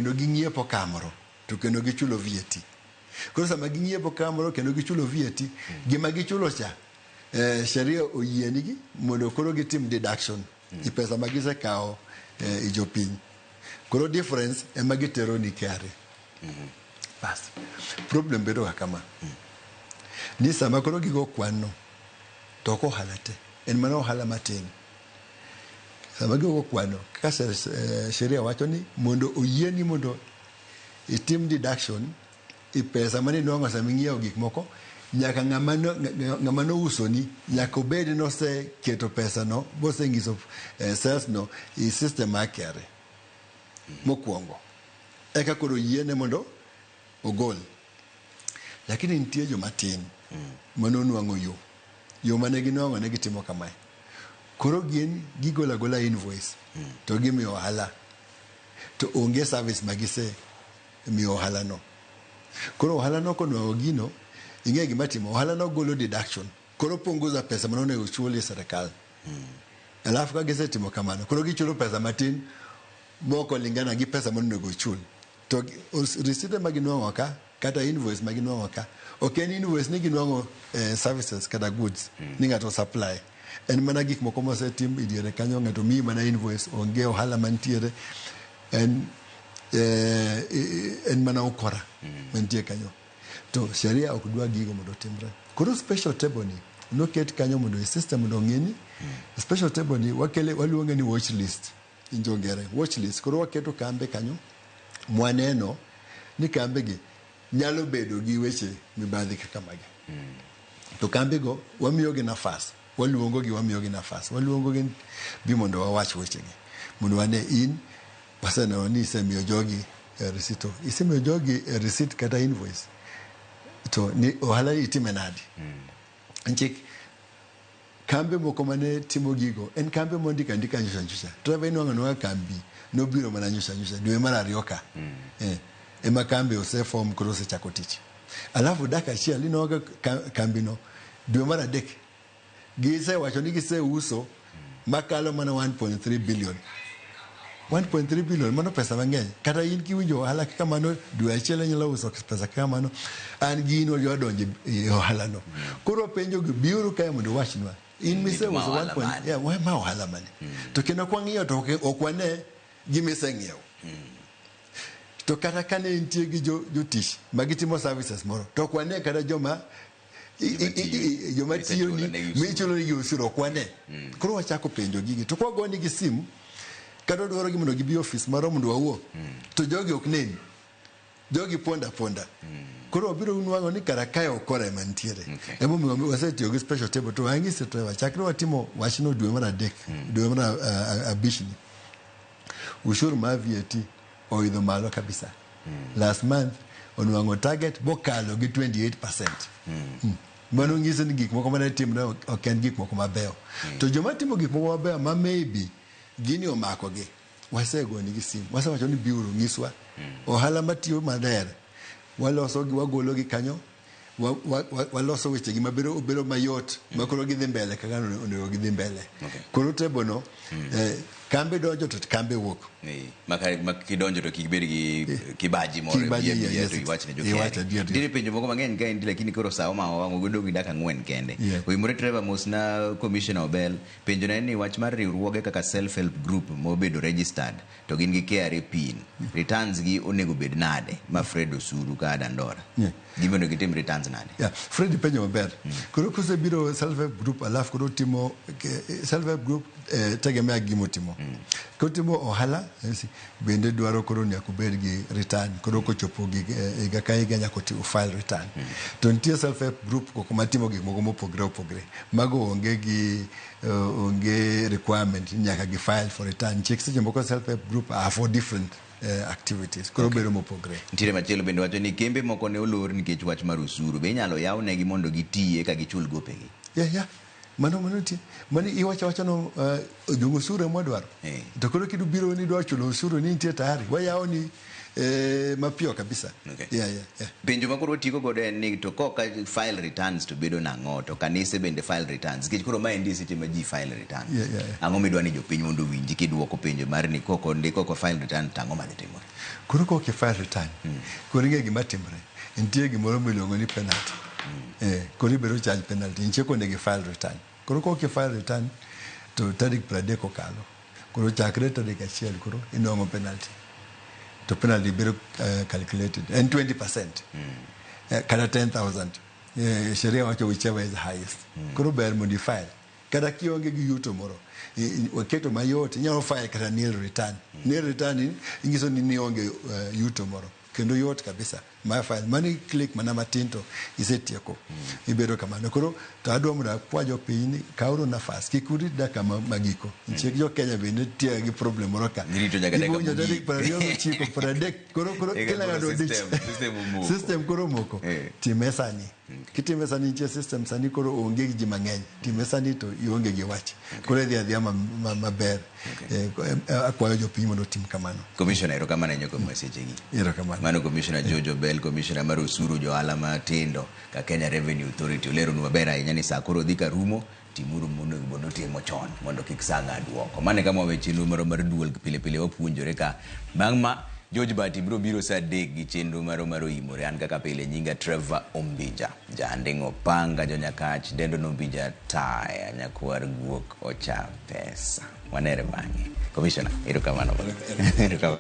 kendo ging'iepo kamoro to kendo gichulo VAT. Koro sama ging'iepo kamoro kendo gichulo VAT, gima gichulo cha sheria oyienigi mondo koro gitim deduction i pesa ma gisekawo i jopiny. Koro difference ema gitero ni KRA. Bas. Problem bedo ga kama. Ni sama koro gigo kwan no, to ok ohala te. En mana ohala matin. Sama gigo kwano, kaka sheria wacho ni mondo oyieni mondo itim deduction i pesa mane inwang'o sama ing'iewo gik moko, nyaka ng'ama nousoni nyaka obed ni oseketo pesa no bosenyiso sales no i system mar KRA mokwongo. Eka koro yiene mondo ogol. Lakini nitie joma tin manonwang'o yo. Yo mane ginwang'o ne gitimo kamae. Koro gin gigolo agola invoice to gimiyo ohala to onge service ma gise miyo ohala no. Koro ohala no konwang'o gino, ing'e gima timo, ohala no golo deduction. Koro punguza pesa mane onego chul e sirikal. Alafu ka gisetimo kamano, koro gichulo pesa matin mok olingana gi pesa mane onego ochul. To receipt ma ginwang'o ka, kata invoice ma ginwang'o ka, ok en invoice ni ginwang'o services kata goods ni ng'ato supply. En mana gik moko mosetim e diere kanyo, ng'ato miyi mana invoice, onge ohala mantiere. En mana ukora mantie kanyo. To sheria ok dwa gigo mondo otimre. Koro special table ni noket kanyo mondo e system mondo ong'e ni special table ni wakele waluonge ni watch list in jongere watch list. Koro waketo kambe kanyo mwaneno ni kambe gi nyalo bedo gi weche mibadhi kaka magi. To kambe go wamiyo gi nafas, waluongo gi, wamiyo gi nafas, waluongo gi bi mondo wawach weche gi mondo wane in waseneno ni isemiyo jogi receipt, to isemiyo jogi receipt kata invoice to ni ohala itime nadi? Nikech kambe moko mane timo gigo en kambe mondiko andika nyocha nyocha. Trevor, inwang'o anwang'a kambi nobiro mana nyocha nyocha dwe mar ariyo ka ema kambi osefom, koro osechako tich. Alafu dakika achiel inwang'o ka kambino dwe mar adek gisewacho ni giseuso makalo mana 1.3 billion. 1.3 billion, mano pesa mang'eny. Kata in kiwinjo ohala kaka mano, dwe achiel inyalo uso pesa kaka mano, an gi in wadonjo e ohala no. Koro penjo gi, biuru kae mondo uwachnwa in miseuso ma ohala 1 point- mane? Yeah, ma ohala mane? To kendo kwang'iyo to ok wane gimiseng'iewo. To kata kane nitie gi jotich magitimo services moro, to ok wane kata joma joma tiyo ni michulo negi osuru, ok wane. Koro wachako penjo gigi, to kwagonegi simu kata wadwaro gi mondo gibi ofis marwa mondo wawuo, to jogi ok neni, jogi ponda ponda. Koro wabiro nwang'o ni kara kae okora ema nitiere. Emomiyo wasetiyo gi special table. To wang'ise Trevor, chakre watimo wachno dwe mar adek, dwe mar abich ni ushuru mar VAT oidho malo kabisa. Last month onwang'o target bokalo gi 28%. Mano nyiso ni gik moko mane timre ok en gik moko mabeyo. To joma timo gik moko mabeyo ma maybe gini omakogi, wasegonigi simu, wasewacho ni biuru nyiswa ohala matiyo maber, waloso gi, wagolo gi kanyo, waloso wechegi mabedo obedo mayot ma koro gidhi mbele kaka onego gidhi mbele. Koro table no, kambe donjo to kambe wuok. Ma kidonjo to kik bed gi kibaji moro. Kibaji, e wiye, yes. To iwach ne Iwach adier. Nitiere penjo moko mang'eny kaendi, lakini koro sa omako wang'o godong' gi dakika 4 kende. Oimore Trevor, mos na Commissioner Obel. Penjo na en ni wach mar riwruoge kaka self help group mobedo registered to gin gi KRA pin, returns gi onego bed nade? Ma Fred Osuru ka Dandora. Gin onego gitim returns nade? Yeah, Fred, penjo maber. Koro kosebiro self help group, alafu koro timo self help group tegemea gi gimotimo. Kotimo ohala bende dwaro koro nyaka obed gi return. Koro kochopo gi higa ka higa nyaka file return. To nitie self help group koko matimo gik moko mopogre opogre. Mago onge gi onge requirement ni nyaka gi file for return. Chik seche moko self help group are for different activities. Koro bedo mopogre. Nitiere machielo bende wacho ni kembe moko ne olor nikech wach mar osuru. Be inyalo yawnegi mondo gitiye ka gichul gopegi? Yeah. Mano nitie. Mano iwacho awacha no jong osuru ema wadwaro. To koro kidwa biro ni idwa chulo osuru ni nitie tayari. Wayawo ni Mapiyo kabisa. Yeah. Penjo ma koro watieko godo en ni to koka file returns to bedo nang'o, to kanise bende file returns, nikech koro maendi e seche ma ji file returns. Ang'o midwa ni jopiny mondo owinji kiduoko penjo mar ni koko ndi koko file return to ang'o madhi timore? Koro kok i file return, koro ing'e gima timore. Nitie gimoro miluongo ni penalty. Koro ibedo charge penalty. Nitie konego i file return. Koro kok i file return to tarik 30 okalo. Koro chakre tarik 1 koro inwang'o penalty. To penalty bedo calculated. En 20%. Kata 10,000. Sheria wacho whichever is highest. Koro ber mondo i file. Kata kionge gi yuto moro, waketo mayot, inyalo file kata nil return. Nil return inyiso ni nionge yuto moro. Kendo yot kabisa. Ma file. Mani click mana matin to isetieko. Ibedo kamano. Koro to adwa mondo akwa jopiny ni kawuru nafas. Kik urit dakika magiko. Nikech jo Kenya bende nitie gi problem moro ka. Girito nyaka dakika Iwinjo tarik mogik. 29, 30. Koro Eka kila koro ng'ato odich. system omoko. System koro omoko. Time sani. Kitime sani nitie system sani koro onge gi ji mang'eny. Time sani to ionge gi wach. Koro idhi adhiya maber. Akwayo jopiny mondo otim kamano. Commissioner, erokamano ahinya kuom sechegi. Erokamano. Mano Commissioner George Obel, Commissioner mar osuru johala matindo ka Kenya Revenue Authority. Oleronu maber ahinya ni saa koro dhi ka rumo, timuru monego bed ni utimo chon mondo kik saa ng'ad oko. Mano e kama wawe chenro marwa mar duol pile pile wapuonjore ka. Bang' ma George Bati biro biro saa 3 gi chenro marwa mar oimore. An kaka pile nyinga Trevor Ombija. Janding'o panga jonyakach dendo nombija taya nyakwar guok ocha pesa. Wanere bang'e. Commissioner, erokamano. Erokamano.